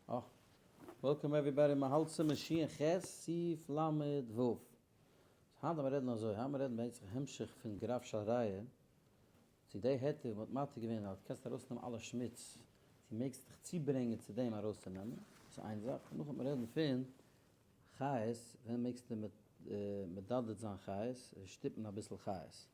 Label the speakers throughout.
Speaker 1: אה. Welcome everybody, מ'האלט סימן שין ח סעיף ל ו. היינט וועלן מיר רעדן אזוי, היינט מיר רעדן בעצם המשך פון גרף של רעי, צו די היתר וואס מ'האט מתיר געווען אז קענסט ארויסנעמען אלע שמוץ, צו מעגסט דיך צוברענגען צו דעם ארויסצונעמען, דאס איז איין זאך, נאכדעם וועט מען רעדן פון חיות, ווען מעגסטו מדדד זיין חיות, שטופן אביסל חיות.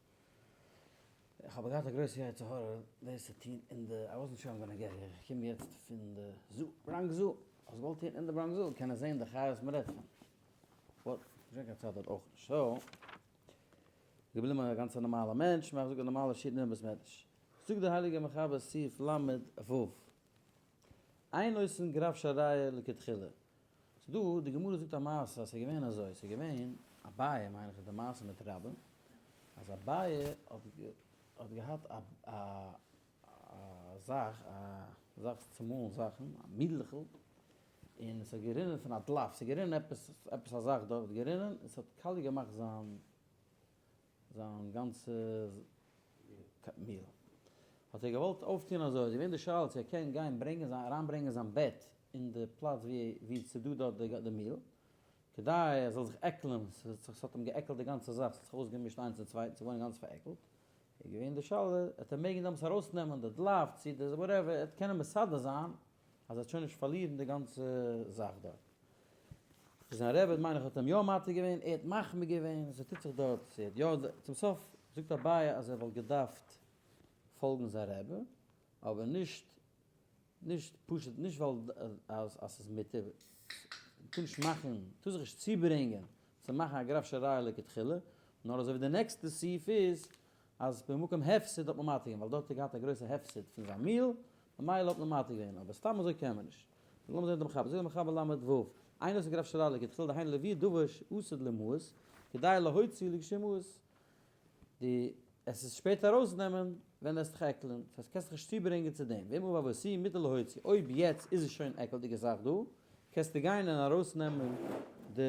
Speaker 1: איך האב געהאט א גרויסע יצר הרע דאס צו טון אין די, I wasn't sure I'm gonna get here, איך קום יעצט פון די zoo, בראנקס zoo, איך האב עס געוואלט טון אין די בראנקס zoo, קענען זען די חיות וואס מ'רעדט פון, but נישט געווען קיין צייט דארט אויך נישט, so געבליבן א גאנצע נארמאלע מענטש, מאך זאגט א נארמאלע שיעור אין בית מדרש, זאגט דער הייליגער מחבר סעיף ל ו, אין עושין גרף של רעי לכתחילה, ס'דא, די גמרא זאגט א מעשה אז ס'איז געווען אזוי, ס'איז געווען אביי מיין איך איז די מעשה מיט רבה, אז אביי האט האט געהאט א א א זאך, א זאך צו מאלן זאכן, א מילעכל, און ס'האט גערינען פון א דלף, ס'איז גערינען עפעס עפעס א זאך דארט האט גערינען, און ס'האט קאליע געמאכט זיין זיין גאנצע מיל. האט ער געוואלט אויפטון אזוי, איז געווען די שאלה צו ער קען גיין ברענגען זיין אריינברענגען זיין בעט אין די פלאץ ווי ווי ס'איז דא דארט די מיל, כדי ער זאל זיך עקלען, ס'האט אים געעקלט די גאנצע זאך, ס'האט זיך אויסגעמישט איינס אין צווייטן, ס'איז געווארן גאנץ פארעקלט, איז געווען די שאלה, וועט ער מעגן דעמאלטס ארויסנעמען די דלף צו די whatever, ער וועט קענען מסדר זיין אז ער וועט שוין נישט פארלירן די גאנצע זאך דארט. זיין רבי מיין איך האט אים יא מתיר געווען, ער האט מחמיר געווען, ס'טוט זיך דארט, ס'האט יא, צום סוף זאגט אביי אז ער וואלט געדארפט פאלגן זיין רבי, אבער נישט נישט פשוט נישט ווייל אז אז ס'איז מותר, טאר נישט מאכן, טאר זיך נישט צוברענגען צו מאכן א גרף של רעי לכתחילה, נאר אזוי ווי די נעקסטע סעיף איז אז במקום הפסד האט מען מתיר געווען, ווייל דארט האט ער געהאט א גרויסע הפסד פון זיין מיל, ממילא האט מען מתיר געווען, אבער סתם אזוי קען מען נישט. לאמיר זען די מחבר, זאגט די מחבר ל ו, אינו עושה גרף של רעי לכתחילה דהיינו להביא דבר שעתיד לימאס, כדי להוציא לכשימאס. די עס איז שפעטער ארויסנעמען ווען עס דיך עקלען, דאס הייסט קענסט דיך נישט צוברענגען צו דעם, ואם עבר ועשי מותר להוציא, אויב יעצט איז עס שוין עקלדיגע זאך דא, קענסטו גיין און ארויסנעמען די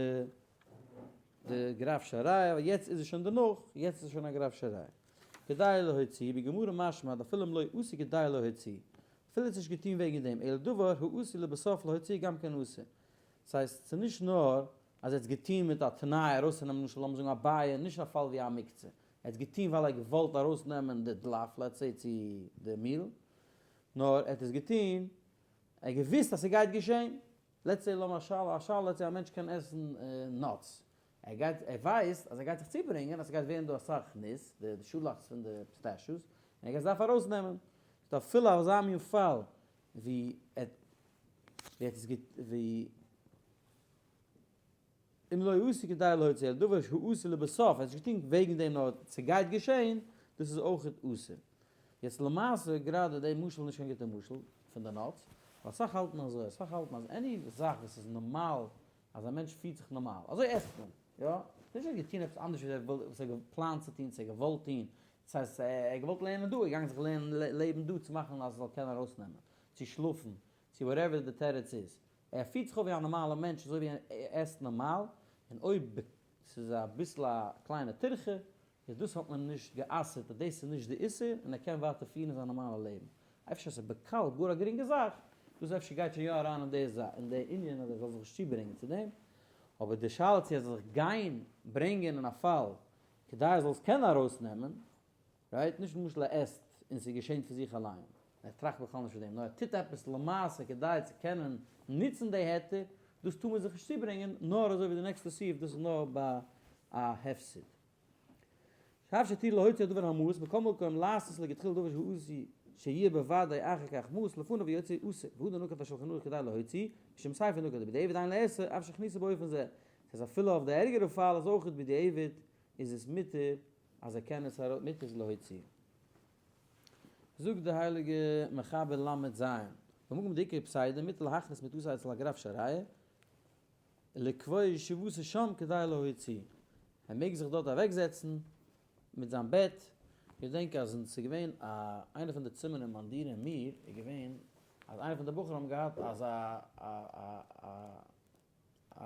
Speaker 1: די גרף של רעי, ווייל יעצט איז עס שוין דערנאך, יעצט איז עס שוין א גרף של רעי. כדי להוציא, בגמרא משמע דאפילו אם לא עשי כדי להוציא, אפילו עס איז נישט געטון וועגן דעם, אלא דבר העשוי לבסוף להוציא גם כן אסור. דאס הייסט, ס'איז נישט נאר אז ער האט עס געטון מיט א תנאי ארויסצונעמען למשל לאמיר זאגן אביי, נישט א פאל ווי א מוקצה, ער האט עס געטון ווייל ער האט געוואלט ארויסנעמען די דלף let's say צו די מיל, נאר ער האט עס געטון, ער האט געוואוסט אז ס'גייט געשען, let's say לאמיר א שאלה, א שאלה let's say א מענטש קען עסן nuts, ער גייט ער ווייסט אז ער גייט זיך צוברענגען אז ס'גייט ווערן דא אסאך ניס, די שאלאכץ פון די pistachios, און ער גייט עס דארפן ארויסנעמען, ס'דא אפילו אזא מין פאל ווי ער האט עס געט ווי אם לא עשי כדי להוציא אלא דבר שעשוי לבסוף, ער האט נישט געטון וועגן דעם נאר ס'גייט געשען, דאס איז אויכעט אסור. יעצט למעשה גראדע די משל איז נישט קיין גוטע משל פון די nuts, ווייל אסאך האלטן אזוי, אסאך האלטן אז any זאך וואס איז נארמאל אז א מענטש פירט זיך נארמאל, אזוי עסט מען, יא? נישט ער האט געטון עפעס אנדערש ווי ער וויל, וואס ער האט געפלאנט צו טון, צו ער האט געוואלט טון, דאס הייסט ער האט געוואלט לערנען דא, ער איז געגאנגען זיך לערנען לעבן דא צו מאכן אז ער זאל קענען ארויסנעמען, צו שלאפן, צו whatever די תירוץ איז. ער פירט זיך אויף ווי א נארמאלער מענטש אזוי ווי ער עסט נארמאל, און אויב ס'איז אביסל א קליינע טירחה, איז דאס האט מען נישט גע'אסר'ט אז דאס איז נישט די איסור און ער קען ווייטער פירן זיין נארמאלע לעבן. אפשר ס'איז בקל גאר א גרינגע זאך, דאס אפשר גייט שוין יא אריין אין די אין די ענין אז ער זאל זיך נישט צוברענגען צו דעם, אבער די שאלה צו ער זאל זיך גיין ברענגען אין א פאל כדי ער זאל עס קענען ארויסנעמען, right? נישט למשל ער עסט און ס'איז געשען פון זיך אליין, ער טראכט בכלל נישט פון דעם, נאר ער טוט עפעס למעשה כדי צו קענען נוצן די היתר, דאס טאר מען זיך נישט צוברענגען, נאר אזוי ווי די נעקסטע סעיף, דאס איז נאר ביי א הפסד. שאף שהתיר להוציא הדבר המאוס, מכל מקום לעשות לכתחילה דבר שעשוי שיהיה בוודאי אחר כך מאוס לפניו ויוצא אסור, והוא דנקט השולחן ערוך כדי להוציא, משום ספר נקט בדיעבד אין לאסור, אף שהכניסו באופן זה. ס'איז אפילו אויף די ערגערע פאל אז אויך בדיעבד איז עס מותר אז ער קען עס ארויס מותר להוציא. זאגט די הייליגע מחבר ל ז, במקום דעיקר פסיידא מותר להכניס מטוסי אצל הגרף של רעי, לקבוע ישיבתו שם כדי להוציא, ער מעג זיך דארט אוועקזעצן מיט זיין בעט, איך געדענק אז ס'איז געווען א איינע פון די צימערן אין מיין דירה אין מיר איז געווען אז איינע פון די בחורים האבן געהאט אזא א א א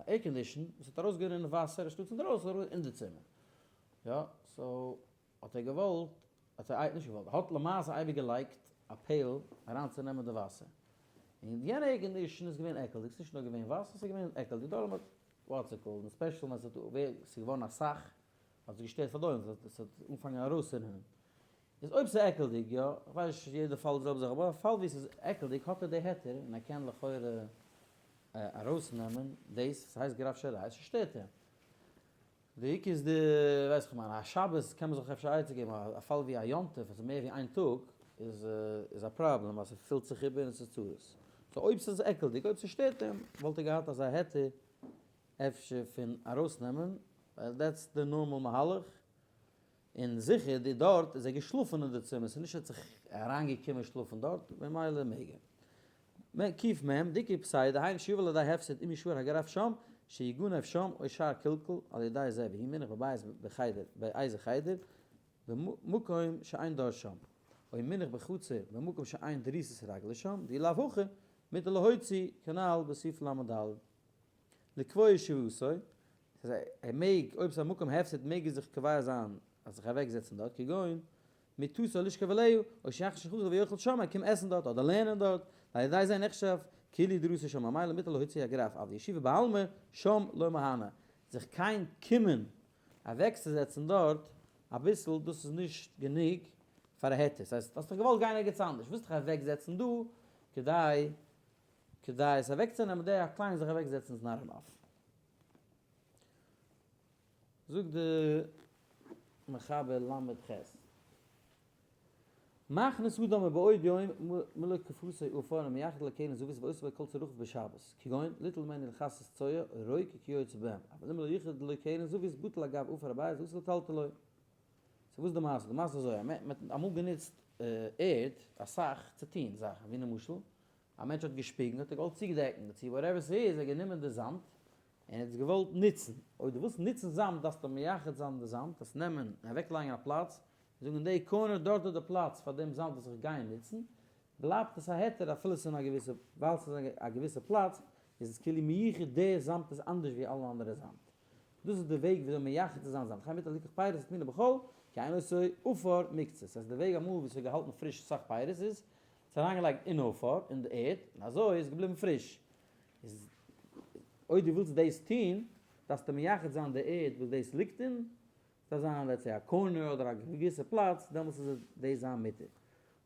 Speaker 1: air condition וואס האט ארויסגערינען וואסער אנשטאט פון דרויסן ארויס אין די צימער, יא so האט ער געוואלט, האט ער נישט געוואלט, האט למעשה אייביג געלייגט א pail אריינצונעמען די וואסער. און יענע air condition איז געווען עקלדיג, ס'איז נישט נאר געווען וואסער, ס'איז געווען עקלדיג, דארום האט what's it called, און special ווען ס'האט ווער ס'איז געווארן אסאך, האט עס געשטערט פאר די עולם, ס'האט אנגעפאנגען ארויסצורינען. איז אויב ס'איז עקלדיג, יא, כ'ווייס נישט יעדע פאל די זעלבע זאך, אבער א פאל ווי ס'איז עקלדיג האט ער די היתר און ער קען לכאורה ארויסנעמען דאס, ס'הייסט גרף של רעי, ס'שטערט אים. די עיקר איז די, ווייס איך מיין, א שבת קען מען זיך אפשר עצה געבן, א פאל ווי א יום טוב וואס איז מער ווי איין טאג איז איז א פראבלעם ווייל ס'פילט זיך איבער און ס'איז צרות. so אויב ס'איז עקלדיג, אויב ס'שטערט אים, וואלט ער געהאט אזא היתר אפשר פון ארויסנעמען, ווייל that's די normal מהלך, און זיכער די דארט איז ער געשלאפן אין די צימער, ס'איז נישט ער האט זיך אריינגעקומען שלאפן דארט, ממילא מעג ער. מ ק מ, דיקי פסיידא, היינו שיבא לידי הפסד אם ישאר הגרף שם, שיגונב שם או שאר קלקול על ידי זה והיא מונח בבית בחדר באיזה חדר במקום שאין דור שם, או מונח בחצר במקום שאין דריסת רגל לשם, דאי לאו הכי מותר להוציא כנל בסעיף לד. לקבוע ישיבתו, ער מעג, אויב ס'איז א מקום הפסד מעג ער זיך קובע זיין אז זיך אוועק זעצן דארט, כגון מיטתו לשכב עליה, או שיכניס שולחנו ויאכל שם, ער קען עסן דארט אדער לערנען דארט, ועל ידי זה נחשב כאילו דרסו שם, ממילא מותר להוציא הגרף, אבל ישיבה בעלמא שם לא מהנה, זיך קיין קומען אוועקצוזעצן דארט אביסל דאס איז נישט גענוג פאר א היתר, ס'הייסט האסט דאך געוואלט גיין ערגעץ אנדערש, ווילסט דיך אוועקזעצן דא כדי כדי עס אוועקצונעמען די א קליין זיך אוועקזעצן איז not enough. זאגט די מחבר ל ח. מכניס אדם מבעוד יום מלא כפתו עפר ומייחד לקרן זווית ועושה בה כל צרכיו בשבת, כגון ליטול ממנו לכסות צואה או רוק וכיוצא בהם, אבל אם לא ייחד לו קרן זווית בטל אגב עפר הבית ואסור לטלטלו. so וואס איז די מעשה? די מעשה איז אזוי, מען האט אמאל גענוצט ערד אסאך צו טון זאכן, ווי למשל א מענטש האט געשפיגן האט ער געוואלט צודעקן דערצו whatever ס'איז, ער האט גענומען די זאמד און ער האט עס געוואלט נוצן, אויב דו ווילסט נוצן זאמד דארפסטו מייחד זיין די זאמד, עס נעמען און אוועק לייגן א פלאץ, און זאגן די corner דארט איז די פלאץ פאר דעם זאמד וואס איך גיי נוצן, בלייבט עס א היתר אפילו עס איז אין א געוויסע, ווייל עס איז אין א געוויסע פלאץ איז עס כאילו מיוחד די זאמד איז אנדערש ווי אלע אנדערע זאמד. דאס איז די וועג וויאזוי מייחד צו זיין זאמד, וכן מותר ליקח פירות הטמונין בחול, כי אין אותו עפר מוקצה, ס'הייסט די וועג אמאל ווי עס האט געהאלטן פריש אסאך פירות איז, עס אריינגעלייגט אין עפר, אין די ערד, און אזוי איז געבליבן פריש. איז אויב דו ווילסט דאס טון, דארפסטו מייחד זיין די ערד וואס דאס ליגט אין, עס דארף זיין let's say א corner אדער א געוויסע פלאץ, דעמאלטס איז עס דאס זיין מותר.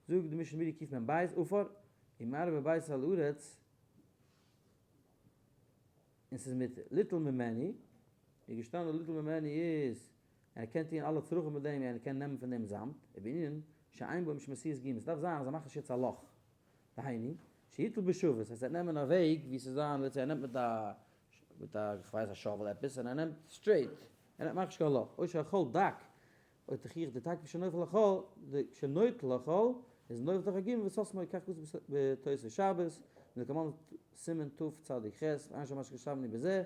Speaker 1: זאגט די משנה ברורה קמ ב, עפר, ומערב בביתו על הארץ, און ס'איז מותר. ליטול ממנו, איז געשטאנען ליטול ממנו איז, ער קען טון אלע צרכים מיט דעם, ער קען נעמען פון דעם זאמד, ובענין שאין בו משום עשיית גומא, ס'דארף זיין אז ער מאכט נישט יעצט א לאך, דהיינו, שיטול בשוות, אז ער וועט נעמען א וועג ווי ס'איז זיין, let's say ער נעמט מיט א, מיט א, כ'ווייס א shovel עפעס, און ער נעמט straight, ער מאכט נישט קיין לאך, או שהחול דק, או תוכיח דתקיף שנופל החול, כשנוטל החול, איז נופל תוך הגומא וסתמו כך כתוב בתוספות שבת, ולקמן סימן תצ"ח, ועיין שם מה שכתבנו בזה,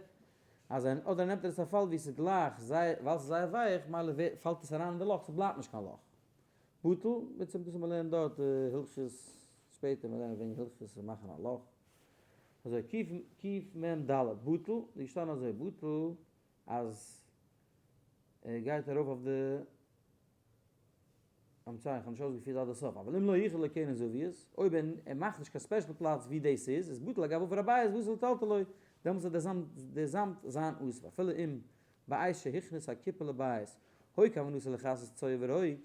Speaker 1: אז ער אדער נעמט ער עס א פאל ווי עס איז גלייך זייער ווייל עס איז זייער ווייך מילא פאלט עס אריין אין די לאך ס'בלייבט נישט קיין לאך. בטל, בעצם דאס וועט מען לערנען דארט הלכות שפעטער מען לערנט וועגן הלכות מאכן א לאך. אזוי קמ ד בטל, איז געשטאנען אזוי בטל אז ער גייט ארויף אויף די אמצעי, איך האב נישט אויסגעפירט עד הסוף, אבל אם לא ייחד לו קרן זווית, אויב ער מאכט נישט קיין special פלאץ ווי דאס איז, איז בטל אגב עפר הבית ואסור לטלטלו, דעמאלטס וועט דער זאמד זיין אסור, אפילו אם בעת שהכניס הכיפה לבית, היה כוונתו לכסות צואה ורוק,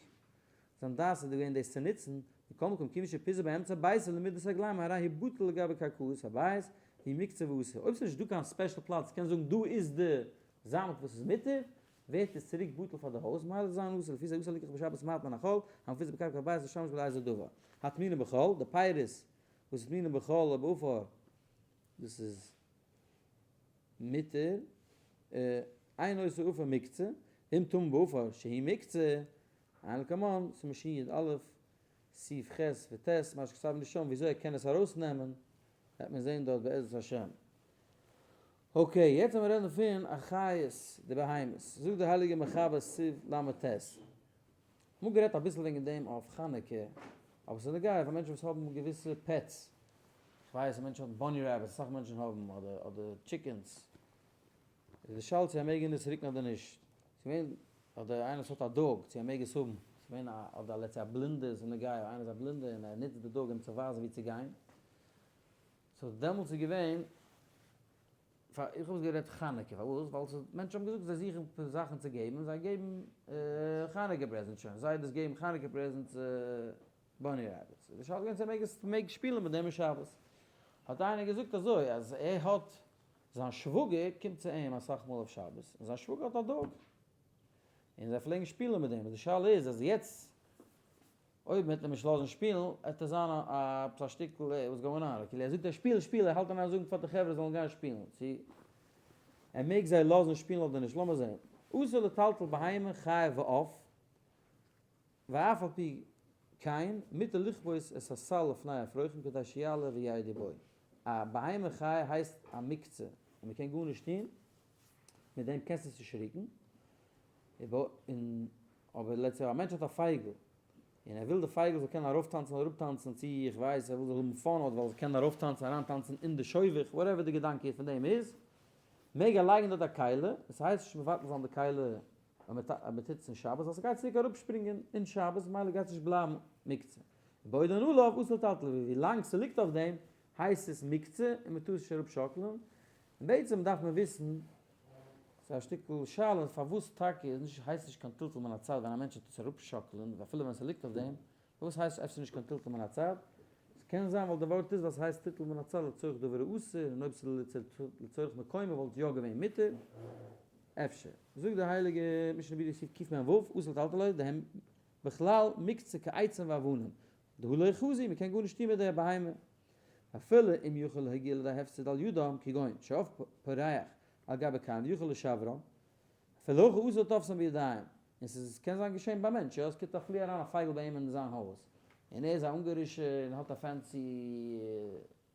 Speaker 1: זיין דעת איז געווען דאס צו נוצן, מכל מקום כיוון שפיזר באמצע ביתו למידת רגליים הרי הוא בטל לגבי קרקעות הבית, והוא מוקצה ואסור. אויב ס'איז נישט דא קיין special פלאץ קען זאגן דא איז די זאמד וואס איז מותר, ווערט עס צוריק בטל פאר די הויז, ממילא זיין אסור, לפי זה אסור ליקח בשבת מעט מן החול, המפוזר בקרקע הבית לשמש בו לאיזה דבר. הטמונין בחול, די פירות וואס איז טמונין בחול או בעפר, דאס איז מותר, אין אותו עפר מוקצה, ואם טמון בעפר שהוא מוקצה, עיין לקמן, סימן שי"א, סעיף ח' וט', מה שכתבנו שם, וויאזוי ער קען עס ארויסנעמען, וועט מען זען דארט בעזרת השם. okay, יעצט וועלן מיר רעדן פון החיות, די בהמות. זאגט דער הייליגער מחבר סיף ל"ט. מ'האט גערעדט אביסל וועגן דעם אויף חנוכה, אבער ס'איז נוגע פאר מענטשן וואס האבן געוויסע pets. כ'ווייס אז מענטשן האבן bunny rabbits, אסאך מענטשן האבן, אדער אדער chickens. איז די שאלה צו ער מעג עס רוקן אדער נישט. ס'געווען, אדער איינער וואס האט א dog, צו ער מעג עס האבן. ס'געווען א, אדער let's say א בלינדער, ס'איז נוגע, איינער איז א בלינדער און ער נוצט די dog אים צו ווייזן וואו צו גיין. So דעמאלטס איז געווען, פאר איך האב עס גערעדט חנוכה, פארוואס? ווייל ס'איז מענטשן האבן געזאגט זיי זוכן זאכן צו געבן, זיי געבן חנוכה present שוין, זיי דאס געבן חנוכה presents bunny rabbits, איז די שאלה געווען צו ער מעג עס מעג שפילן מיט דעם אין שבת, האט איינער געזאגט אזוי אז ער האט זיין שוואגער קומט צו אים אסאך מאל אויף שבת, און זיין שוואגער האט א dog, און זיי פלעגן שפילן מיט דעם, די שאלה איז אז יעצט אויב מ'וועט אים נישט לאזן שפילן, וועט ער זיין א עפעס א שטיקל what's going on, כאילו ער זאגט ער שפיל שפיל, ער האלט אין איין זאגן פאר די חברה זאלן גיין שפילן, צו ער מעג זיי לאזן שפילן אדער נישט, לאמיר זען. אסור לטלטל בהמה חיה ועוף, ואף על פי כן, מותר לכפות את הסל לפני אפרוחים כדי שיעלה וירדו בו. א בהמה חיה הייסט א מוקצה, און מ'קען גארנישט טון, מיט דעם קענסטו עס נישט רוקן, און אבער let's say א מענטש האט א פייגל, און ער וויל די פייגל זאל קענען ארויפטאנצן און אראפטאנצן, צו איך ווייס ער וויל זאל האבן fun אדער ווייל זאל קענען ארויפטאנצן אריינטאנצן אין די שובך, whatever די געדאנק איז פון דעם איז, מעג ער לייגן דארט א כלי, עס הייסט נישט מבטל זיין די כלי אויב מען טוט עס אין שבת, ווייל ס'גייט צוריק אראפשפרינגען אין שבת ממילא גייט עס נישט בלייבן מוקצה. בעודן עליו אסור לטלטלו, ווי לאנג ס'ליגט אויף דעם הייסט עס מוקצה און מ'טאר עס נישט אראפשאקלען, און בעצם דארף מען וויסן, ס'איז א שטיקל שאלה פארוואס טאקע איז נישט הייסט נישט קיין טלטול מן הצד ווען א מענטש טוט עס אראפשאקלען אפילו ווען ס'ליגט אויף דעם, פארוואס הייסט אפשר נישט קיין טלטול מן הצד? ס'קען זיין ווייל די ווארט איז ווייל ס'הייסט טלטול מן הצד לצורך דבר האסור און אויב ס'איז לצורך מקומו וואלט יא געווען מותר. אפשר. זאגט די הייליגע משנה ברורה סעיף קמ ו, אסור לטלטלו דהם בכלל מוקצה כעצים ואבנים, דהא לא חזי, מ'קען גארנישט טון מיט די בהמה. אפילו אם יכול להגיע לידי הפסד על ידם, כגון שעוף פורח על גבי כרים ויכול לשברם, אפילו הכי אסור לתופסם בידיים, און ס'איז קען זיין געשען ביי מענטש, יא, עס קומט א פלי אריין א פייגל ביי אים אין זיין הויז, און ער איז א אונגארישע און האט א fancy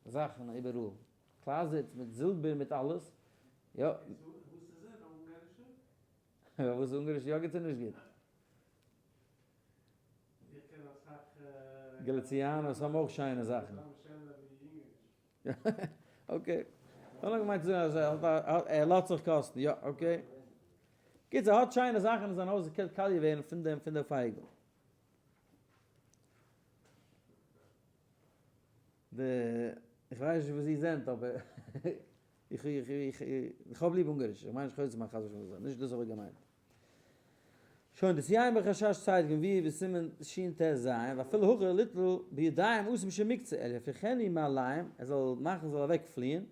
Speaker 1: זאכן איבעראל, closets מיט זילבער מיט אלעס, יא.
Speaker 2: וואס איז ער, א אונגארישער?
Speaker 1: וואס איז אונגאריש יא גוט און נישט גוט?
Speaker 2: איך קען אסאך
Speaker 1: גאליציאנער האבן אויך שיינע זאכן. Okay. כ'האב נאר געמיינט צו זאגן אז ער האט א ער לאזט זיך קאסטן, יא okay. קיצור ער האט שיינע זאכן אין זיין הויז עס קען קאליע ווערן פון דעם פון די פייגל. די איך ווייס נישט וואס איר זענט אבער איך איך איך איך האב ליב אונגאריש איך מיין נישט חוזק מאכן חס ושלום נישט דאס האב איך געמיינט. שוין דאס יין בחשש צייט גנבי בסימן שט ז, ואפילו הכי ליטול בידיים אסור משום מוקצה, אלא יפריחנו מעליהם, ער זאל מאכן זאל אוועק פליען,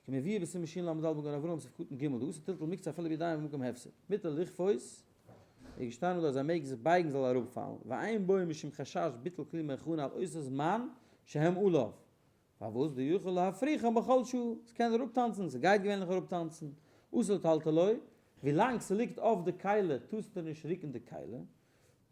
Speaker 1: כמבואר בסימן של"ד במגן אברהם סעיף קטן ג', דאסור טלטול מוקצה אפילו בידיים במקום הפסד, מותר לכפות, איז געשטאנען דא אז ער מעג זיך בייגן זאל אראפפאלן, ואין בו משום חשש ביטול כלי מהיכנא על אותו זמן שהם עליו, פארוואס דיכול להפריחם בכל שעה, ס'קען אראפטאנצן, ס'גייט געווענליך אראפטאנצן, אסור לטלטלו, ווילאנג ס'ליגט אויף די כלי טארסטו נישט רוקן די כלי,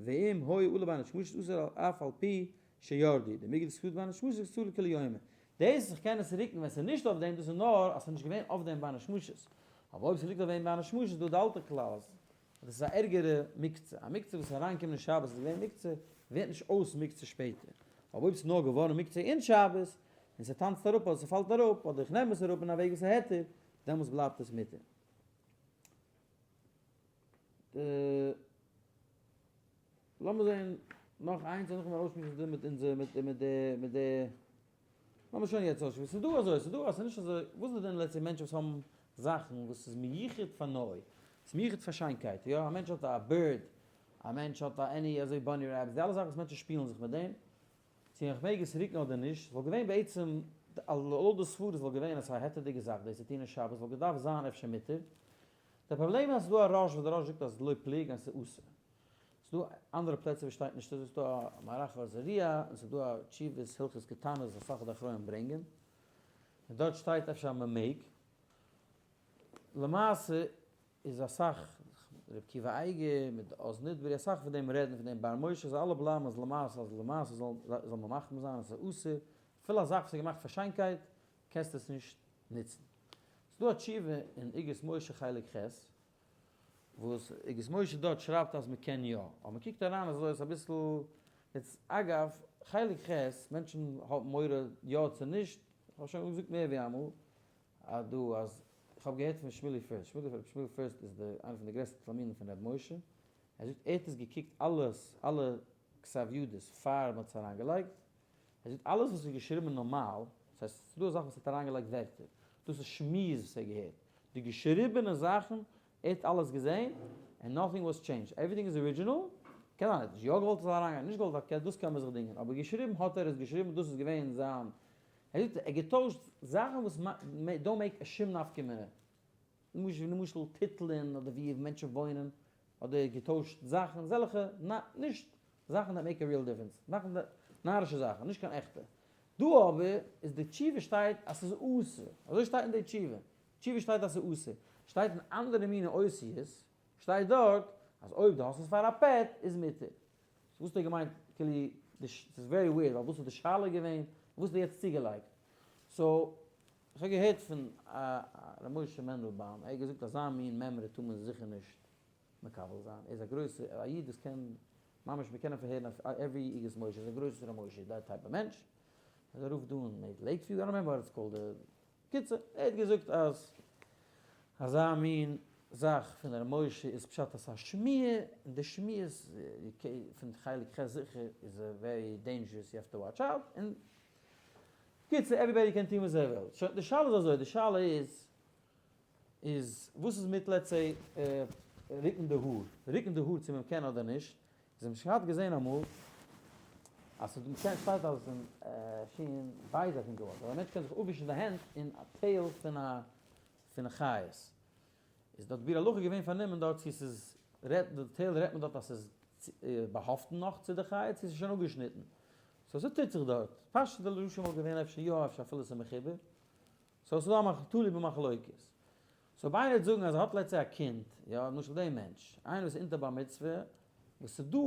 Speaker 1: ואם היו עליו בין השמשות אסור אף על פי שירדו, דמיגו דסקרא בין השמשות קצרה לכולי יומא. דאס אז כ'קען עס רוקן ווען ס'איז נישט אויף דעם דאס איז נאר אז ס'איז נישט געווען אויף דעם בין השמשות, אבער אויב ס'ליגט אויף דעם בין השמשות איז דא די אלטע כלל אז דאס איז א ערגערע מוקצה, א מוקצה וואס איז אריינגעקומען אין שבת איז געווען מוקצה, ווערט נישט אויס מוקצה שפעטער, אבער אויב ס'איז נאר געווארן מוקצה אין שבת, און ס'טאנצט אראפ אדער ס'פאלט אראפ, אדער איך נעם עס אראפ אין א וועג וואס איז היתר, דעמאלטס בלייבט עס מותר. לאמיר זען נאך איינס און נאכדעם ארויסשמועסן דא מיט אונזער מיט מיט די מיט די לאמיר שוין יעצט אויסשמועסן, ס'איז דא אזוי, ס'איז דא אז ס'איז נישט אזוי, וואס איז דען let's say מענטשן וואס האבן זאכן וואס איז מיוחד פאר נוי, ס'איז מיוחד פאר שיינקייט, יא, א מענטש האט א bird, א מענטש האט א any אזוי bunny rabbits, די אלע זאכן וואס מענטשן שפילן זיך מיט דעם, צו איך מעג עס רוקן אדער נישט, וואלט געווען בעצם, לויט די סברות וואלט געווען אז ס'איז א היתר'דיגע זאך דאס צו טון אין שבת, וואלט געדארפט זיין אפשר מותר, די פראבלעם איז אז ס'איז דא א ראש וואס די ראש זאגט אז לא פלוג און ס'איז אסור. ס'איז דא אנדערע פלעצער ווי שטייט נישט אזוי, ס'איז דא א מהר"ח אור זרוע און ס'איז דא א תשובות הלכות קטנות וואס אסאך די אחרונים ברענגען, און דארט שטייט אפשר אז מ'מעג. למעשה איז אסאך, ר' עקיבא אייגער מיט די אז נדברי אסאך פון דעם רעדן פון דעם באר משה, זיי אלע בלייבן אז למעשה אז למעשה זאל זאל מען מחמיר זיין אז ס'איז אסור, אפילו א זאך וואס איז געמאכט פאר שיינקייט קענסטו עס נישט נוצן. ס'איז דא א תשובה אין אגרות משה חלק ח' וואס אגרות משה דארט שרייבט אז מ'קען יא, אבער מ'קוקט אריין אזוי איז אביסל, יעצט אגב, חלק ח', מענטשן האבן מורא יא צו נישט, כ'האב שוין געזאגט מער ווי אמאל, אז דא אז, כ'האב געהערט פון שמואלי פירסט, שמואלי רבי שמואל פירסט איז די איינער פון די גרעסטע תלמידים פון רבי משה, ער זאגט ער האט עס געקוקט אלעס אלע כתב ידות פאר מ'האט עס אריינגעלייגט, ער זאגט אלעס וואס איז געשריבן נארמאל. דאס הייסט, ס'איז דא זאכן וואס ער האט אריינגעלייגט ווערטער, דאס איז שמועות וואס ער האט געהערט, די געשריבענע זאכן, ער האט אלעס געזען, and nothing was changed, everything איז original, קען זיין ער האט נישט יא געוואלט עס זאל אריינגיין, נישט געוואלט, okay דאס קען מען זיך דינגען, אבער געשריבן האט ער עס געשריבן, דאס איז געווען זיין, ער זאגט ער האט געטוישט זאכן וואס don't make a שום נפקא מינה, למשל טיטלען אדער ווי מענטשן וואוינען, אדער געטוישט זאכן, אזעלכע נישט זאכן that make a real difference, זאכן נארישע זאכן, נישט קיין עכטע. דא אבער איז די תשובה שטייט אז ס'איז אסור, אזוי שטייט אין די תשובה, תשובה שטייט אז ס'איז אסור, שטייט אין אנדערע מיני אותיות, שטייט דארט אז אויב דו האסט עס פאר א pet איז מותר. so וואס האט ער געמיינט כאילו ס'איז very weird ווייל וואס איז די שאלה געווען, וואס האט ער יעצט צוגעלייגט? so איך האב געהערט פון ר' משה מענדלבאום, ער האט געזאגט אזא מין מימרא טאר מען זיכער נישט מקבל זיין, ער איז א גרויסע א איד וואס קען ממש מיר קענען פארהערן אויף every איגרות משה, ער איז א גרויסע ר' משה די type א מענטש, ער איז א רב דא אין לעיקוויו, I don't remember what it's called, קיצור ער האט געזאגט אז אזא מין זאך פון ר' משה איז פשט אז ס'איז א שמועה, און די שמועות פון חלק ח' זיכער איז very dangerous you have to watch out, און קיצור everybody קען טון וואס ער וויל. שוין די שאלה איז אזוי, די שאלה איז איז וואס איז מיט let's say רוקן די האר, רוקן די האר צו מען קען אדער נישט, איז האב איך געהאט געזען אמאל אז ס'איז דא מ'קען שטייט אז אין שין בית I think it was אז א מענטש קען זיך אפווישן די הענט אין א tail פון א פון חיות, איז דארט ביאור הלכה געווען פארנומען דארט צו ס'איז רעדט די tail רעדט מען דארט אז ס'איז באהאפטן נאך צו די חיה צו ס'איז שוין אפגעשניטן, so ס'טוט זיך דארט, פשטות די לשון וואלט געווען אפשר יא אפשר אפילו ס'איז מחובר, so ס'איז דא א מחלוקת תלוי במחלוקת. so אויב איינער וועט זאגן אז ער האט let's say א קינד, יא, למשל דעם מענטש, איינער וואס איז אונטער בר מצוה, וואס ס'איז דא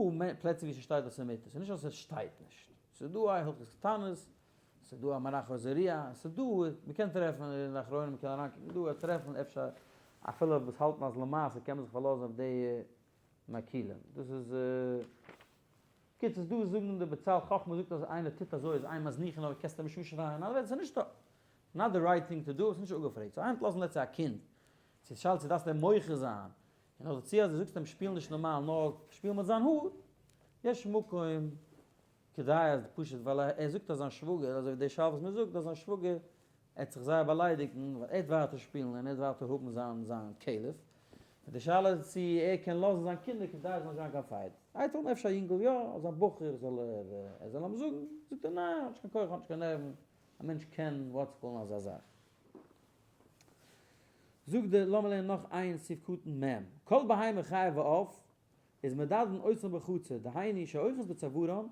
Speaker 1: פלעצער ווי ס'שטייט אז ס'איז מותר, ס'איז נישט אז ס'שטייט נישט, ס'איז דא א הלכות קטנות, ס'איז דא א מהר"ח עזריה, ס'איז דא, מ'קען טרעפן אין די אחרונים, מ'קען אריינקוקן דא, טרעפן אפשר אפילו וואס האלטן אז למעשה קען מען זיך פארלאזן אויף די מקילים. דאס איז. קיצור דא זאגן די בצל חכמה זאגט אז איינער טוט אזוי איז אין מזניחין אבער קענסט אים נישט אנשרייען אנדערע ווערטער ס'איז נישט not the right thing to do ס'איז נישט אפגעפרעגט so היינט לאזן let's say א קינד צו שאלה צו דארפסט אים מוחה זיין און נאך דערצו אז דו זאגסט אים שפיל נישט נארמאל נאר שפיל מיט זיין האר יש מקום כדי אז פשוט ווייל ער זאגט אז זיין שוואגער אזוי ווי די שאלה וואס מ'זאגט אז זיין שוואגער ער וועט זיך זייער באליידיגן ווייל ער וועט ווייטער שפילן און ער וועט ווייטער האבן זיין זיין כלב, און די שאלה איז צו ער קען לאזן זיין קינדער כדי עס זאל נישט זיין קיין fight. איי טאמער אפשר א יונגל יא, אז א בחור זאל ער ער זאל אים זאגן, זאגט ער ניין האט נישט קיין כח האט נישט קיין נערוון, א מענטש קען what's call ן אזא זאך. זאגט די, לאמיר לערנען נאך איין סעיף קטן מ', כל בהמה חיה ועוף איז מדדין אותן בחצר, דהיינו שאוחז בצווארן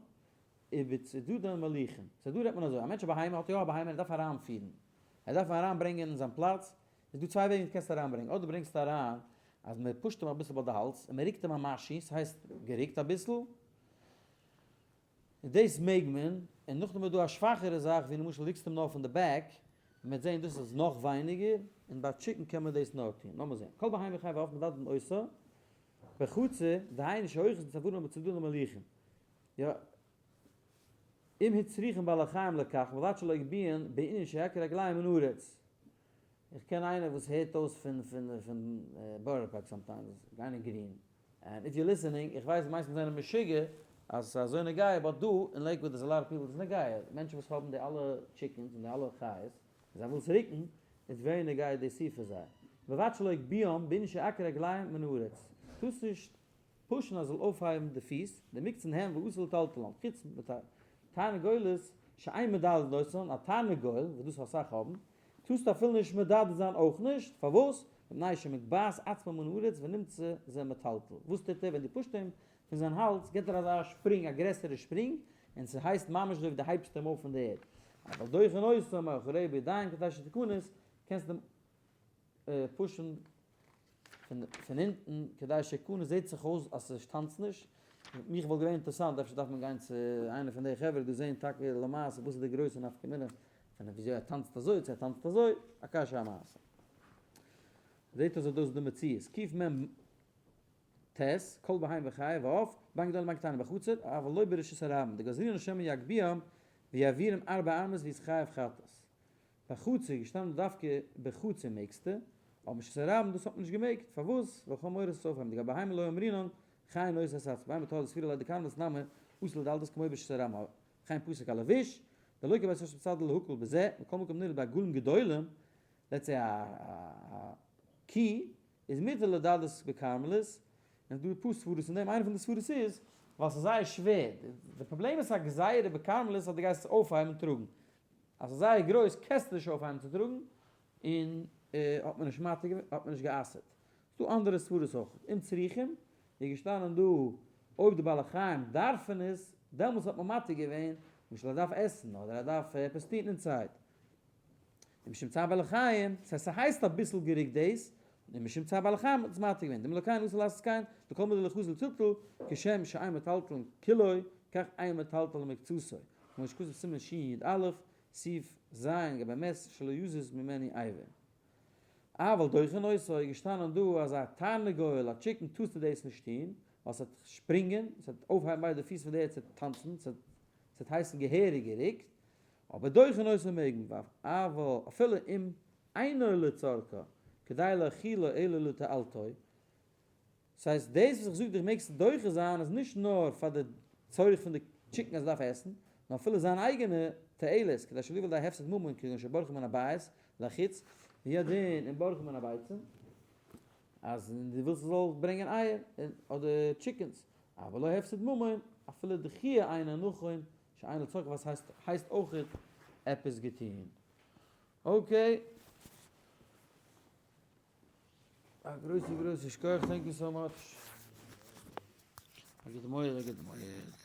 Speaker 1: ובצדדין מוליכין. so דא רעדט מען אזוי, א מענטש א בהמה האט יא א בהמה ער דארף אריינפירן, ער דארף אים אריינברענגען אין זיין פלאץ, איז דא צוויי וועגן דו קענסט אריינברענגען, אדער ברענגסטו אריין אז מען push ט אים אביסל ביי די האלז און מען רוקט אים א משהו, ס'הייסט גערוקט אביסל, און דאס מעג מען, און נאכדעם איז דא א שוואכערע זאך ווי למשל רוקסט אים נאר פון די back, און מ'וועט זען דאס איז נאך ווייניגער, און ביי chicken קען מען דאס נאר טון, לאמיר זען, כל בהמה חיה ועוף מדדין אותה בחצר, דהיינו שאוחז בצווארן ובצדדין מוליכין. יא, אם הצריכן בעלי חיים לכך, ובלבד שלא יגביהן בענין שיעקר רגליהם מן הארץ. איך קען איינער וואס הערט אויס פון פון פון בארא פארק sometimes, גיין אין גרין, and if you listening, איך ווייס די מיינסט מיר זענען משוגע אז ס'איז אזוי נוגע, but דא אין לעיקוואד איז a lot of people איז נוגע, מענטשן וואס האבן די אלע chickens און די אלע חיות, און זיי ווילן עס רוקן, איז very נוגע די סעיף פאר זיי. ובלבד שלא יגביהן בענין שיעקר רגליהם מן הארץ. טארסט נישט push ן אז זאל אויפהייבן די פיס, דמוקצין הם ואסור לטלטלן, חוץ מתרנגולת שאין מדדין אותן, א תרנגול, וואס דאס אסאך האבן, טארסטו אפילו נישט מדד זיין אויך נישט, פארוואס? מפני שמגבהת עצמו מן הארץ ונמצא זה מטלטל, וואס טוט ער ווען דו push ט אים פון זיין האלז, געבט ער אזא שפרינג, א גרעסערע שפרינג, און ס'הייסט ממש אזוי ווי דו הייבסט אים אויף פון די ערד, אבל דוחין אותו מאחוריה בידיים כדי שתכנס, קענסט אים push ן פון אונטן כדי שתכנס זעט זיך אויס אז ס'טאנצט נישט, מיך וואלט געווען אינטערסאנט אפשר דארף מען גיין צו איינע פון די חברה דא זעהן טאקע למעשה וואס איז די גרויסע נפקא מינה פון וויאזוי ער טאנצט אזוי צו ער טאנצט אזוי, א קשיא א מעשה. זעט אויס אז דאס איז די מציאות. קמ ט, כל בהמה וחיה ועוף, בין גדולים בין קטנים בחצר, אבל לא ברשות הרבים, דגזרינן שמא יגביהם ויעבירם ארבע אמות ויתחייב חטאת. בחצר איז געשטאנען דווקא בחצר מעגסטו, אבער ברשות הרבים דאס האט מען נישט געמעגט, פארוואס? ווייל כ'האב מורא ס'זאל אויפהייבן דגבי בהמה לא אמרינן חי נושא את עצמו, בהמה תולדות ספירה ליידער קיינמאל נמי אסור לדלתות כמו ברשות הרבים, וכן פסק הלבוש, דלא כבית אשר מצד להקל בזה, מכל מקום נראה בעגלים גדולים, let's say א קי איז מותר לדלות בכרמלית, און ס'דא אפאר סברות אין דעם, איינע פון די סברות איז ווייל ס'איז זייער שווער, די פראבלעם איז א גזירה בכרמלית אז דו גייסט עס אויפהייבן און טראגן, אז ס'איז זייער גרויס קענסטו נישט אויפהייבן צו טראגן, און האט מען נישט מתיר געווען, האט מען נישט גע'אסר'ט. ס'דא אנדערע סברות אויך. אם צריכים, איז געשטאנען דא אויב די בעלי חיים דארפן עס, דעמאלטס האט מען מתיר געווען, למשל ער דארף עסן אדער ער דארף עפעס טון inside. און משום צער בעלי חיים, ס'הייסט ס'הייסט אביסל גערוקט דאס, און משום צער בעלי חיים האט עס מתיר געווען, דעם אלוקינו אסור לעשות כן, וכל מידי לחזור לטלטול, כשם שאין מטלטלין כולו, כך אין מטלטלין מקצתו, כמו שכתוב סימן שי"א, סעיף ז' גבי מת שלא יזוז ממנו אבר. אבל דוחין אותו איז געשטאנען דא אז א תרנגול, א chicken טארסטו דאס נישט טון, ווייל ס'וועט שפרינגען, ס'וועט אויפהייבן ביידע פיס פון די ערד, ס'וועט טאנצן, ס'וועט הייסן געהעריג גערוקט, אבער דוחין אותו מעג מען, אבל אפילו אם אינו לצרכה כדי להאכילו אלא לתועלתו, ס'הייסט דאס וואס איך זאג דיך מעגסטו דוחה זיין איז נישט נאר פאר די צורך פון די chicken אז ער דארף עסן, נאר אפילו זיין אייגענע תועלת כדי שלא יבוא לידי הפסד ממון כגון שבורחין מן הבית לחוץ והוא הדין אם בורחין מן הביצים אז דו ווילסט עס זאל ברענגען אייער אדער chickens אבל לא הפסד ממון אפילו דחיה אינו נכון שאינו לצורך וואס הייסט הייסט אויכעט עפעס געטוהן. Okay. א גרויסע גרויסע שכוח thank you so much. א גוטע מועד א גוטע מועד.